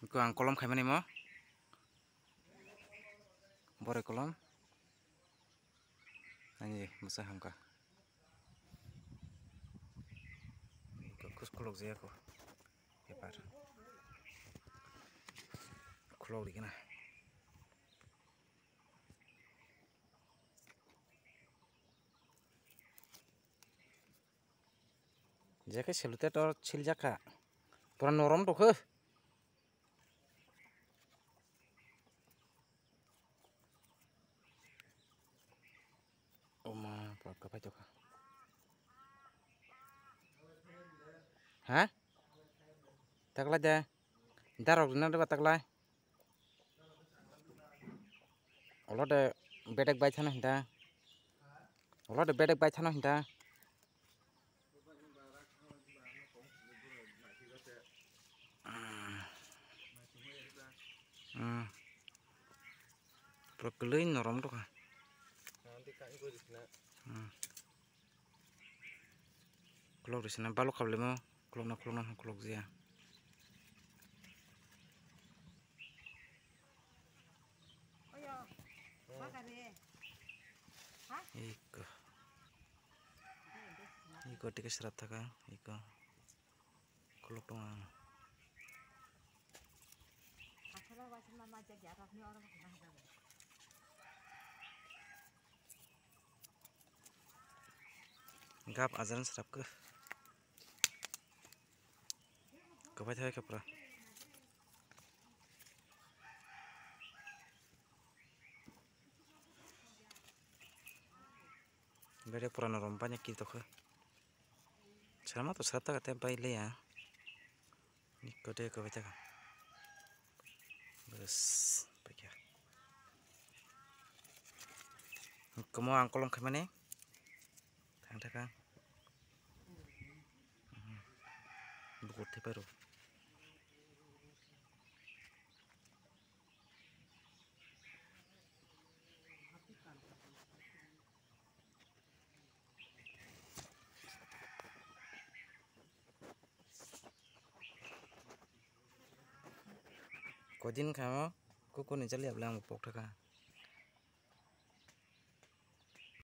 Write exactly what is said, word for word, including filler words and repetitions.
Ko ang kolom khaimani mo. Bore kolom. Ani masa hamka. Ko kus kolok jaya ko. Paper. Kolok dikena. Jekhe selute tor siljak kha. Pura norom tongkhe. Oma, pura kwphai tongkha. Ha? Taklai de. Darok rina de ba taklai. Olo de bedek bai thano hinta. Olo de bedek bai thano hinta. Hmm. Pura kwlwi norom tongkha. Hmm. Kolok rwsana balok khablemo, kolokna kolokna hwn kolok jaya. Iko. Iko tike srap thaka, iko. Kolok tongo. Gap ajaran srapkhe. Kwbai thai khe pura. Bere pura norom banya ki tokhe. Sama to srap ta kate bai leya. Niko de ko beta. Bas, paikha. Komo ang kolom khaimani. Thang thaka. Bukur theparo. Kodin kha o kukurni jali ablai ang pok thaka.